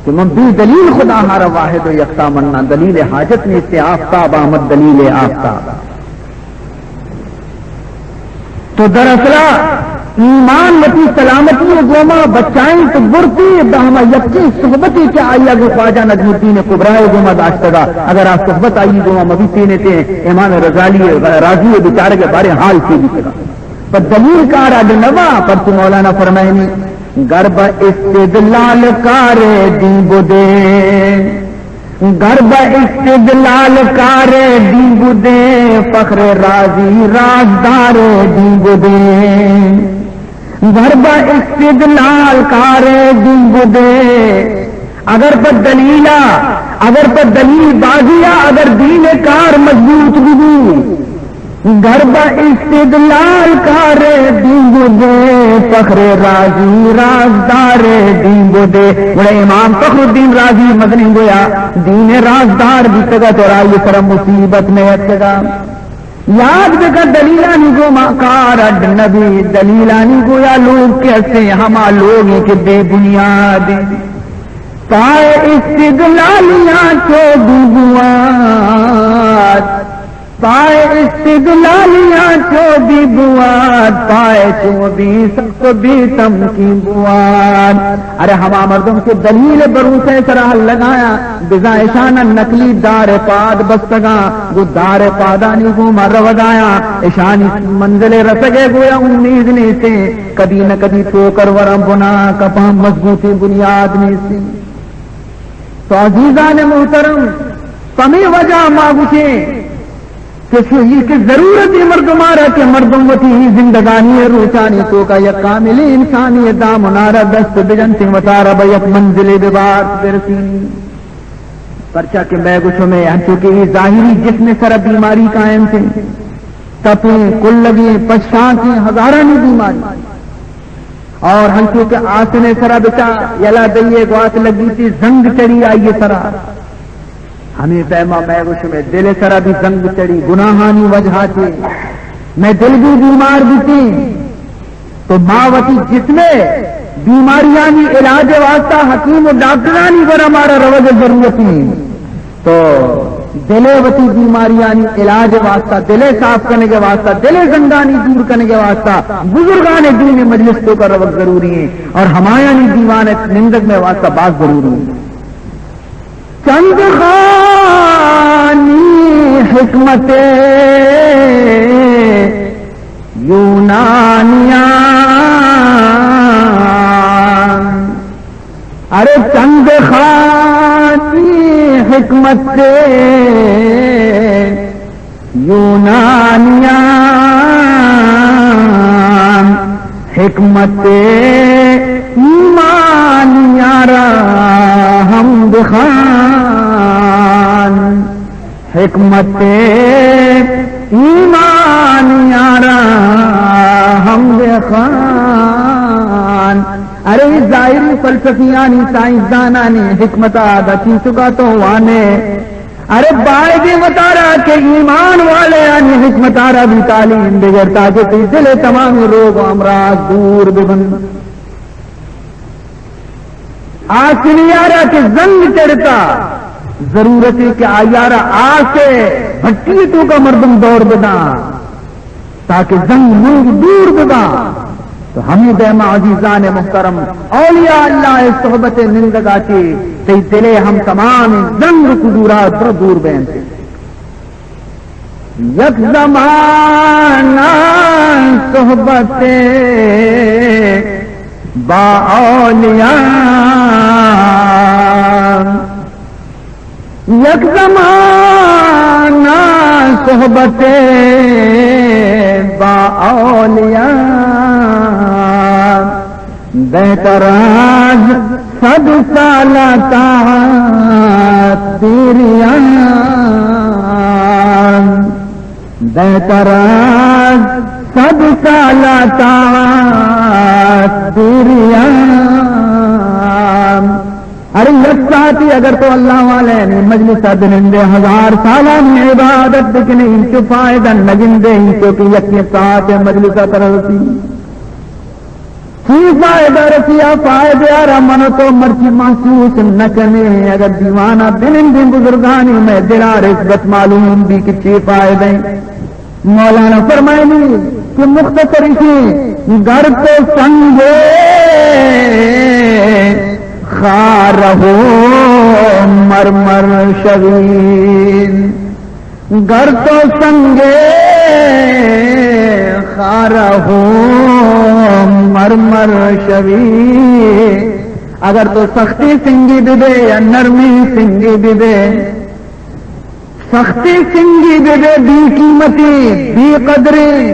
کہ من بی دلیل خدا ہارا واحد و یکتا مننا، دلیل حاجت نیست، آفتاب آمد دلیل آفتاب۔ تو دراصل ایمان وتی سلامتی ء گوما بچائیں تو برتی، داں ہما یکیں صحبتے کہ آئی ء گوں خواجہ نجم الدین کبریٰ ء گوما داشتگا، اگر آ صحبت آئی گوما مبیتین تے امام رضالی، راضی ء بیچارگ ء بارے حال چی بیتگا۔ پر دلیل کار اڈ نوا، پر تو مولانا فرمائنی، گر بہ استدلال کار دین بدے۔ گر بہ استدلال کار دین بدے، فخر رازی رازدار دین بدے۔ گر با استدلال کار دین بدے، اگر پہ دلیلا، اگر پہ دلیل بازیا، اگر دین کار مضبوط ببو، گر با استدلال کار دین بدے، فخر رازی رازدار دین بدے۔ گڑا امام فخر الدین رازی مزنیں گویا دین رازدار بیتگا تو آئی سر مصیبت نیتکگا۔ یاد بکن دلیلانی گوما کار اڈ نبی، دلیلانی گویا لوگ کہ ہستیں ہما لوگیں کہ بے بنیاد۔ پائے استدلالیاں چو بی بوات، پائے استدلالیاں چو بی بوات، پائے چو بی سخت بی تمکین بوات۔ ارے ہما مردم کہ دلیل بھروسہ سرا لگایا، بزاں اشان نقلی دار پاد بستگاں، گو دار پادانی گوما رودایاں، اشانی منزل رسگے گویا امید نیستیں، کدی نہ کدی ٹوکر وراں بنا کپاں، مضبوطیں بنیاد نیستیں۔ تو عزیزان محترم، پمی وجہ ما گوشیں کہ شوہی کہ ضرورت مردمارا کہ مردم وتی زندگانی روچانی توکا یک کاملیں انسانی دامنارا دست بجنتیں، وتارا بہ یک منزلے ببارت برسینی۔ پرچا کہ مئے گو شمئے ہنچو کہ اے ظاہری جسم سرا بیماری قائم تھیں، تپیں، کلگیں، پشانکیں، ہزارانی بیماری۔ اور ہنچو کہ آسنے سرا بچا یلا دئیے گوات لگی تھی زنگ چڑی آئیے سرا۔ ہمیں پیما مئے گو شمئے دل سرا بھی زنگ چڑی گناہانی وجہ تھی، مئے دل بھی بیمار بھی تھی۔ تو ما وتی جسم ء بیماریانی علاج ء واسطہ حکیم و ڈاکٹرانی گورا مارا روگ ء ضرورت انت۔ تو دل ء وتی بیماریانی علاج ء واسطہ، دل ء صاف کنگ ء واسطہ، دل ء زنگانی دور کنگ ء واسطہ بزرگان دین مجلس توکا روگ ضروری انت اور ہمایانی دیوان ء نندگ مئے واسطہ باز ضروری انت۔ چند خوانی حکمت یونانیان، ارے چند خوانی حکمت یونانیان، حکمت ایمانیان را ہم بخوان، حکمت ایمانیان را ہم بخوان۔ ارے ظاہری فلسفیانی، سائنسدانانی حکمت آ دا چیچکا تو وانے۔ ارے بائدیں وتارا کہ ایمان والیانی حکمتارا بھی تعلیم بگر تاکہ تئی دل تمام روگ و امراض دور ببن۔ آسنیارا کہ زنگ چڑھتا، ضرورت ہے کہ آیارا آس بھٹی توکا مردم دور بداں۔ تاکہ زنگ منگ دور ببا۔ تو ہمے دیما عزیزان محترم، اولیاء اللہ ء صحبت ء نندگا چہ تئی دل ء ہم تمام زنگ و کدورات دور بینت۔ یک زمانہ صحبت با اولیاء، یک زمانہ صحبت با اولیاء، بہتر از صد سال طاعت دیریان، بہتر از صد سال طاعت دیریان۔ ارے یک ساعتے اگر تو اللہ والے مجلس ء بنندے، ہزار سالانی عبادت بکنے، انچو فائدہ نگندے، انچو کہ یک ساعت مجلس ء ترسی۔ چی فائدہ رسی؟ آ فائدہ آرا من تو مرچی محسوس نکنے۔ اگر دیوانا بنندے بزرگانی، میں دلا رسبت معلوم بھی کہ چی فائدہ ہے۔ مولانا فرمائنی کہ مختصر اسی، گر تو سنگ خارہ و مرمر شوی، گر تو سنگ خارہ و مرمر شوی، اگر تو سختی سنگی ببے یا نرمی سنگی ببے، سختی سنگی ببے، بے قیمتی، بے قدری،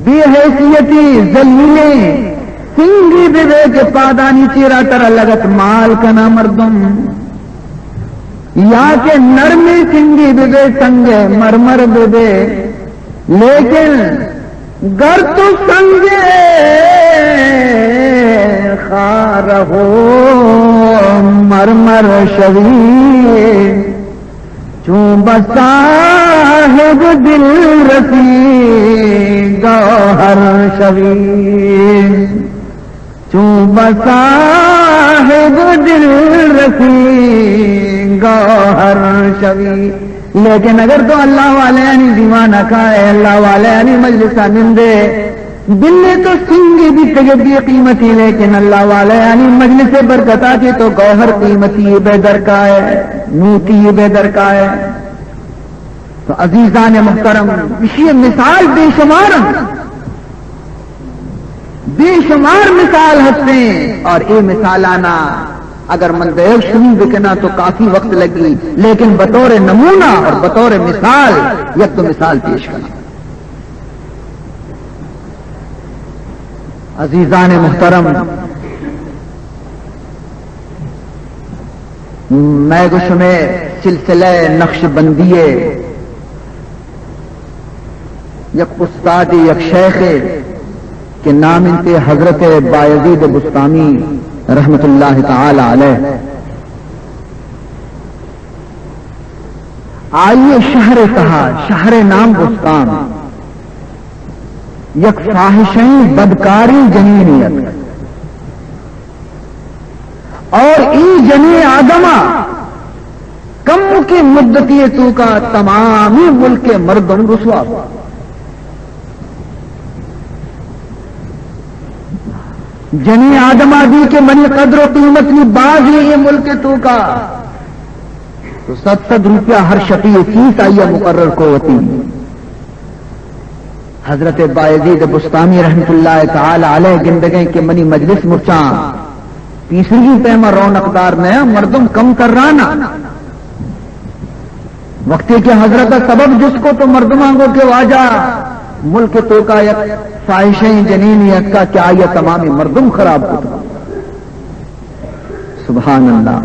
بے حیثیتی، ذلیلی، سنگی بہ بے کہ پادانی چیرا ترا لگت مال کنا مردم، یا کہ نرمی سنگی بہ بے، سنگ مرمر بہ بے، لیکن گر تو سنگ خارہ و مرمر شوی، چون بہ صاحب دل رسی گوہر شوی، چون بہ صاحب دل رسی گوہر شوی۔ لیکن اگر تو اللہ والیانی دیوانا کائے، اللہ والیانی مجلسا نندے، بلے تو سنگے بیتگے بے قیمتی، لیکن اللہ والیانی مجلس برکتا چہ تو گوہر قیمتی بہ درکائے، موتی بہ درکائے۔ تو عزیزان محترم، اشی مثال بے شمار انت، بے شمار مثال ہستیں، اور اے مثالانا اگر من دئیگ شروع بکناں تو کافی وقت لگی، لیکن بطور نمونہ اور بطور مثال یک دو مثال پیش کناں۔ عزیزان محترم، مئے گو شمئے سلسلہ نقش بندی ء یک استادے، یک شیخے کہ نام انت حضرت بایزید بسطامی رحمت اللہ تعالی علیہ۔ آئی شہر تہا، شہر نام بستان، یک فاحشیں بدکاریں جنینے اتک۔ اور ای جنین آدما کم کے مدتی توکا تمامی ملک مردم رسوا با۔ جنین آدما دی کہ منی قدر و قیمت نی بازی اے ملک توکا، تو صد صد روپیہ ہر شپی فیس آئی مقرر کو وتی۔ حضرت بایزید بسطامی رحمت اللہ تعالی علیہ گندگیں کہ منی مجلس مرچاں پیسرگی پیما رونق دار نیا، مردم کم ترانا۔ وقتی کہ حضرت سبب جست کو تو مردماں گو کہ واجہ، ملک توکا یک فاحشیں جنین اتکا کہ آئی تمامی مردم خراب کتا۔ سبحان اللہ۔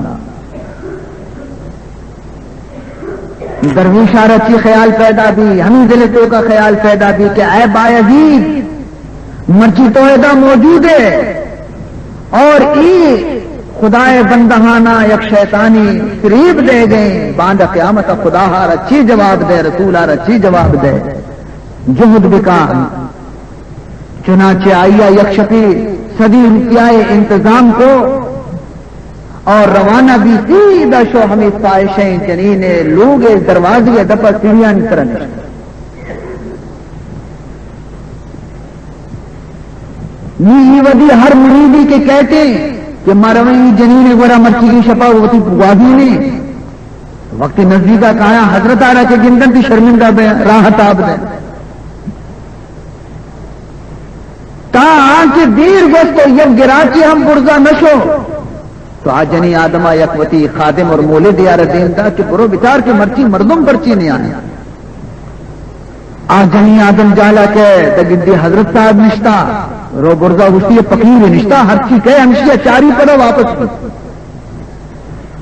درویش ء را چی خیال پیدا بی؟ ہمیں دل توکا خیال پیدا بی کہ اے بایزید، مرچی تو ادا موجود ہے اور ای خدائے بندہانا یک شیطانی فریب دے گئے، باند قیامت خدا ہارا چی جواب دے، رسول ہارا چی جواب دے؟ جہد بکا۔ چنانچہ آئی ء یک شپی صدی روپیہ ء انتظام کو اور روانہ بی، سیدھا شو ہمیں فاحشیں جنین ء لوگ ء دروازی ء دپا سیڑھیانی سرا نشت۔ نی ای ودی ہر مریدی کہ کہتے کہ ما رویں ای جنین ء گورا مرچیگی شپا وتی گوازی نے، وقتی نزدیکا کایا حضرت آرا کہ گندن تی شرمندہ بے، راہ تاب دے۔ تا آنکہ دیر گوست و یک گراکی ہم برزا نشو، تو آ جنی آدما یک وتی خادم اور مولد یار دیم دا کہ برو بچار کہ مرچی مردم پرچی نہیں آنے۔ آ جنی آدم جالا کہ دگدی حضرت صاحب نشتا، رو برزا گوشتی فقیر نشتا، ہرچی کہ ہمشی چاری پدا واپس کو۔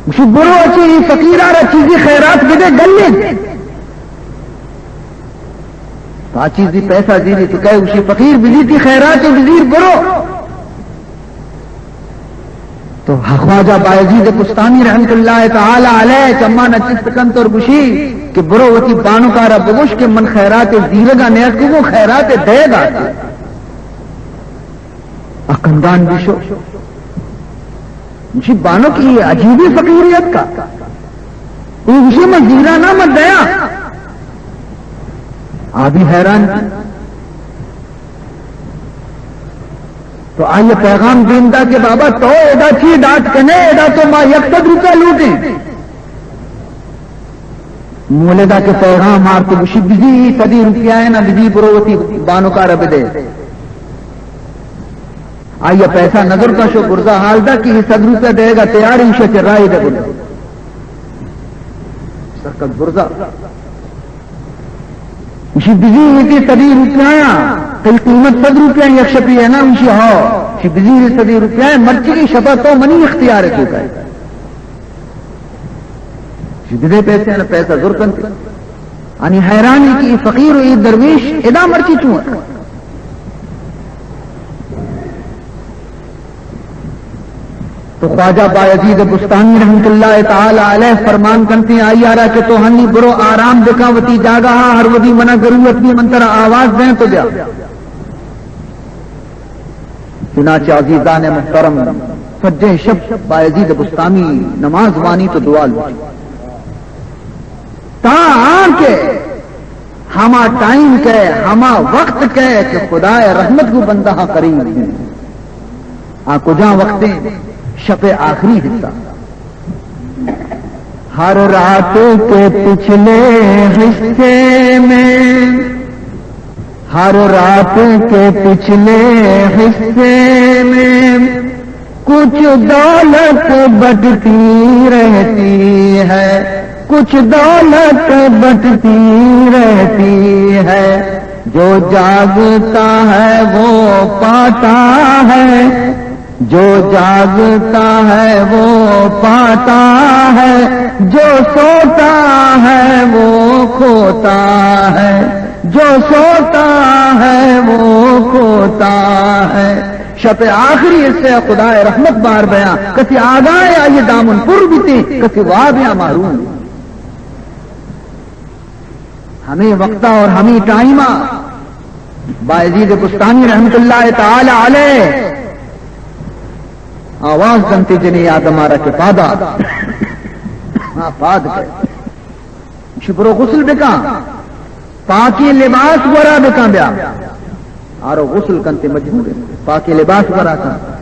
گوشی برو اچی ای فقیرا را چیزی خیرات بدے گلے۔ تا چیزی پیسہ زیری تو کہے گوشی فقیر بزیتی خیرات بزیر برو۔ تو خواجہ بایزید بستامی رحمت اللہ تعالی علیہ چمانا چست کنت اور گوشی کہ برو وتی بانکارا بگوش کہ من خیرات زیرگا نیت کو خیرات دے گا۔ اکندان بشو۔ گوشی بانک ای عجیبی فقیری اتکا۔ ای گوشی من زیرانا من دیا۔ آ بھی حیران۔ تو آئی پیغام دیم دا کہ بابا تو ادا چی ڈاٹ کنے، ادا تو ما یک سد روپیہ لوٹیں۔ مولدا کہ پیغام آرت گوشی بزی صدی روپیہ ہے نا، بزی برو وتی بانکارا بدے۔ آئی پیسہ نظر کا شو برزا حال دا کہ یہ صد روپیہ دے گا تیار، ایشا چرائی دے برو۔ سرکت برزا۔ گوشی بزی ایتی صدی روپیہ آیا، تئی قیمت صد روپیہ یک شپی ہے نا؟ گوشی ہاو۔ بزیر صدی روپیہ ء، مرچی شپا تو منی اختیار ء توکا ئے۔ بدے پیسے، انا پیسہ زر کنتے۔ آنی حیرانی کہ اے فقیر و اے درویش ادا مرچی چون ات؟ تو خواجہ بایزید بستانی رحمت اللہ تعالی علیہ فرمان کنتے آئی آرا کہ تو ہنی برو آرام بکا وتی جاگہ، ہر وقت منا ضرورت بی من ترا آواز دیں تو بیا۔ چنانچہ عزیزان محترم، سجیں شپ بایزید بستامی نماز وانی تو دعا لوٹی، تا آں کہ ہما ٹائم کئے، ہما وقت کئے کہ خدائے رحمت گوں بندہاں قریب بی۔ آ کجام وقتیں؟ شپ آخری حصہ۔ ہر رات کے پچھلے حصے میں، ہر رات کے پچھلے حصے میں کچھ دولت بٹتی رہتی ہے، کچھ دولت بٹتی رہتی ہے۔ جو جاگتا ہے وہ پاتا ہے، جو جاگتا ہے وہ پاتا ہے، جو سوتا ہے وہ کھوتا ہے، جو سوتا ہے وہ کھوتا ہے۔ شپ آخری حصہ خدائے رحمت بار بیاں، کسی آگاہ آئی دامن پر بیتے، کسی وابیاں محروم۔ ہمیں وقتا اور ہمیں ٹائما بایزید بستانی رحمت اللہ تعالی علیہ آواز دنتے جنی آدم آرا کہ پادا، ہاں، پاد گئے۔ شبرو غسل بکاں، پاکیں لباس گورا بکاں بیا۔ آرو غسل کنتے مجبور ہے، پاکیں لباس گورا کن۔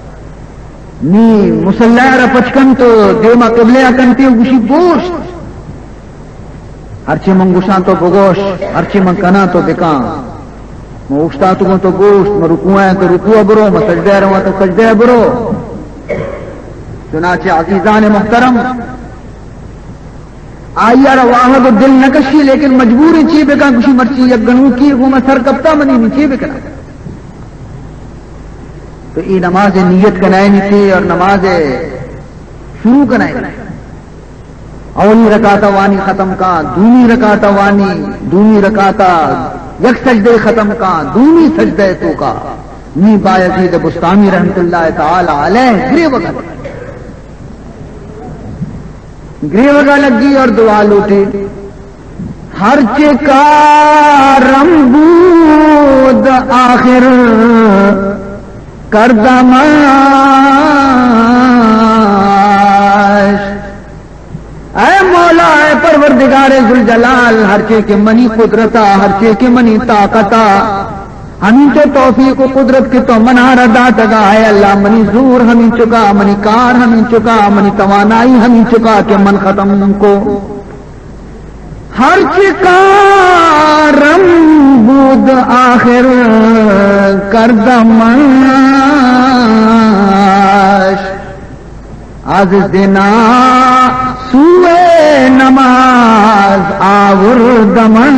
نی مصلی را پچ کن تو دیما قبلہ کنتے گوشی گوشت۔ ہرچی من گوشاں تو بگوش، ہرچی من کناں تو بکاں۔ من اوشتاتگوں تو بوشت، من رکوع آں تو رکوع برو، من سجدہ رواں تو سجدہ برو۔ چنانچہ عزیزان محترم، آئی ء را واہگ و دل نہ کشی، لیکن مجبور چی بکاں، گوشی مرچی یک گنوکی گوں من سر کپتا، منی نی چی بکناں؟ تو ای نماز نیت کنائنی تھی اور نماز شروع کنائنی۔ اولی رکعت وانی ختم کا، دومی رکعت وانی، دومی رکعت یک سجدے ختم کا، دومی سجدے تو کا۔ نی بایزید بستامی رحمت اللہ تعالی علیہ گریوگا، گریوگا لگی اور دعا لوٹی۔ ہرچے کارم بود آخر کردمش۔ اے مولا، اے پروردگار ذوالجلال، ہرچے کہ منی قدرتا، ہرچے کہ منی طاقتا، ہمینچو توفیق و قدرت کہ تو منارا داتگا، اے اللہ، منی زور ہمینچکا، منی کار ہمینچکا، منی توانائی ہمینچکا کہ من ختم کو۔ ہرچے کارم بود آخر کردمش۔ از زنا سوئے نماز آوردمش۔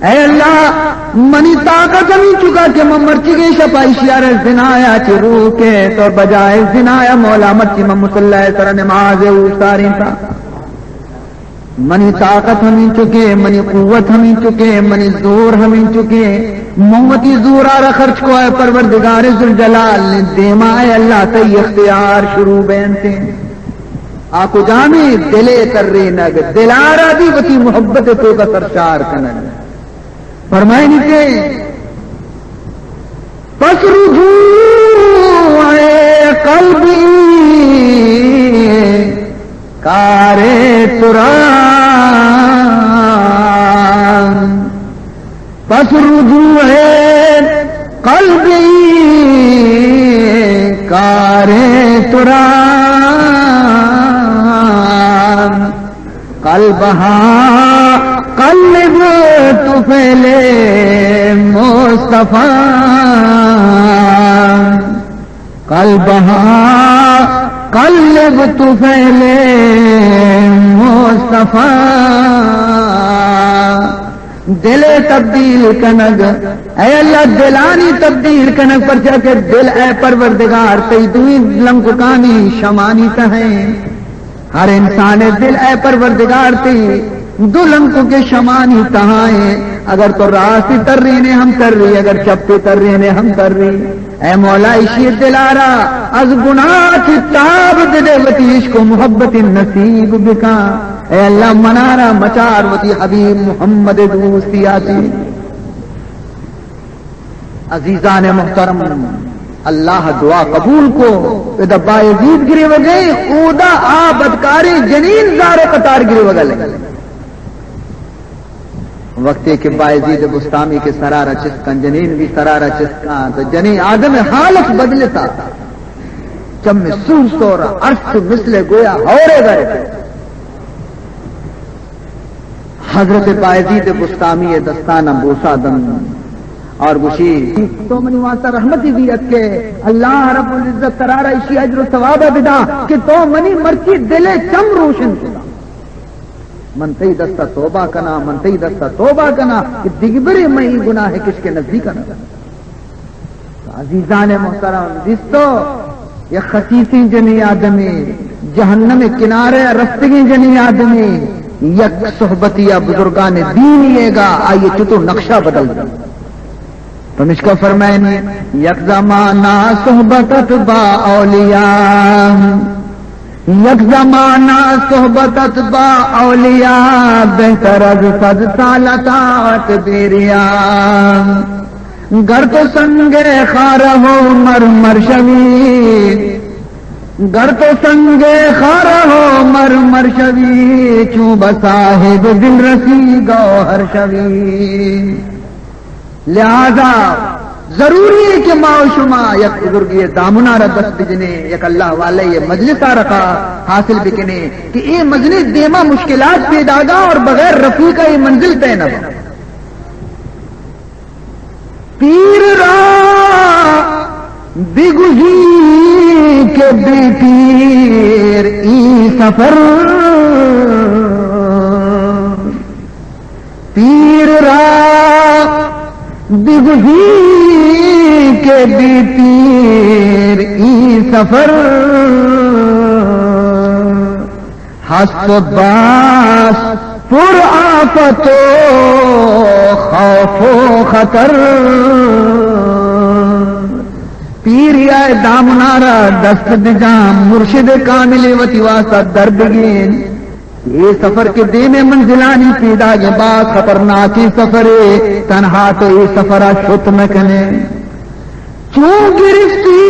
اے اللہ، منی طاقت ہمینچکا کہ من مرچیگیں شپا اشیارا زنایا چہ روکے، تو بجائے زنایا مولا مرچی من مصلی سر نماز اوشتارینتا۔ منی طاقت ہمینچکے، منی قوت ہمینچکے، منی زور ہمینچکے۔ من وتی زورا را خرچ کو، اے پروردگار ذوالجلال، نی دیما اے اللہ تئی اختیار شروع بینتے۔ آ کجامی دلے ترینگ، دلارا دی وتی محبت توکا سرشار کنگ۔ فرمائنی کہ پس رجوع قلبی کار ترا، پس رجوع قلبی کار ترا۔ قلبها قلب طفیل مصطفی، قلبها قلب طفیل مصطفی، دل ءِ تبدیل کنگ، اے اللہ، دلانی تبدیل کنگ، پرچا کہ دل، اے پروردگار، تئی دوئیں لنککانی شمانی تہا ایں۔ ہر انسان ءِ دل، اے پروردگار، تئی دو لنکک ءِ شمانی تہا ایں۔ اگر تو راستی ترینے ہم تری، اگر چپی ترینے ہم تری۔ اے مولا، ایشی دلارا از گناہ چہ تاب بدے، وتی عشق و محبت نصیب بکن۔ اے اللہ، منارا مچار وتی حبیب محمد دوستی آتی۔ عزیزان محترم، اللہ دعا قبول کو۔ ادا بایزید گریوگے، اودا آ بدکاریں جنین زار و قطار گریوگا لگے۔ وقتے کہ بایزید بسطامی کہ سرارا چست کن، جنین بھی سرارا چست کن، تو جنین آدم حالت بدلتا، چم سور سور، ارس مثل گویا ہورے گرے۔ حضرت بایزید بسطامی دستانا بوسا دن اور گوشی، تو منی واسطہ رحمتی بیت کہ اللہ رب العزت ترارا اشی اجر و ثواب بدا کہ تو منی مرچی دل چم روشن کتا۔ من تئی دستا توبہ کنا، من تئی دستا توبہ کنا کہ دگبرے من ای گناہ کش کے نزدیک نہ۔ تو عزیزان محترم، دیستو یک خسیسیں جنی آدمی، جہنم کنارے رستگیں جنی آدمی، یک صحبتی یا بزرگان دینی اے گا، آئی چتو نقشہ بدل دے۔ پمشکا فرمائنی، یک زمانہ صحبتت با اولیاء، یک زمانہ صحبتت با اولیاء، بہتر از صد سال طاعت بیریا۔ گر تو سنگ خارہ و مرمر شوی، گر تو سنگ خارہ و مرمر شوی، چون بہ صاحب دل رسی گوہر شوی۔ لہذا ضروری ہے کہ ما و شما یک بزرگی دامنا را دست بجنیں، یک اللہ والے مجلس آ رکا حاصل بکنیں کہ اے مزنیں دیما مشکلات پیداگا اور بغیر رفیق اے منزل طے نہ با۔ پیر را بگوشی کہ بے پیر ای سفر، پیر را بگوشی کہ بے پیر ای سفر، ہست و بس پر آفت و خوف و خطر۔ پیریا دامنا را دست بجان، مرشد کامل وتی واسطہ در بگین۔ اے سفر کہ دیم منزلانی پیداگیں، باز خطرناکیں سفرے، تنہا تو اے سفرا شت نہ کنے۔ چون گرفتی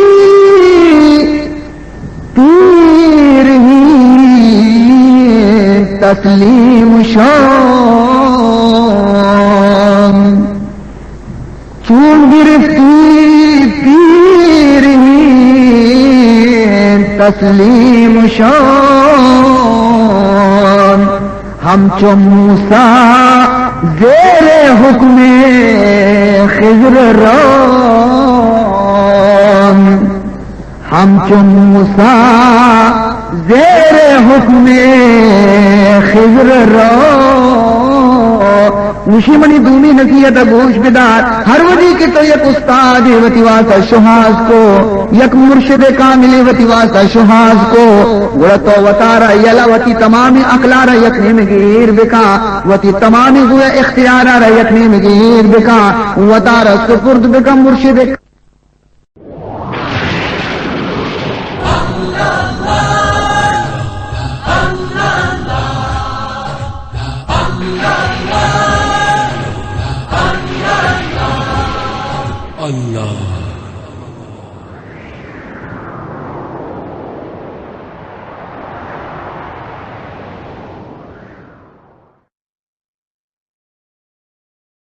پیر ہی تسلیم شان، چون گرفتی پیر ہی تسلیم شان، ہمچو موسیٰ زیر حکم خضر ران، ہمچو موسیٰ زیر حکم خضر ران۔ گوشی منی دومی نصیحت گوش بدار، ہر وھدی کہ تو یک استادے وتی واسطہ شوہاز کو، یک مرشد کاملے وتی واسطہ شوہاز کو، گڑا تو وتارا یلا وتی تمامیں عقلارا یک نیمگے ایر بکا، وتی تمامیں گویا اختیارارا یک نیمگے ایر بکا، وتارا سپرد بکا مرشد۔ اللہ۔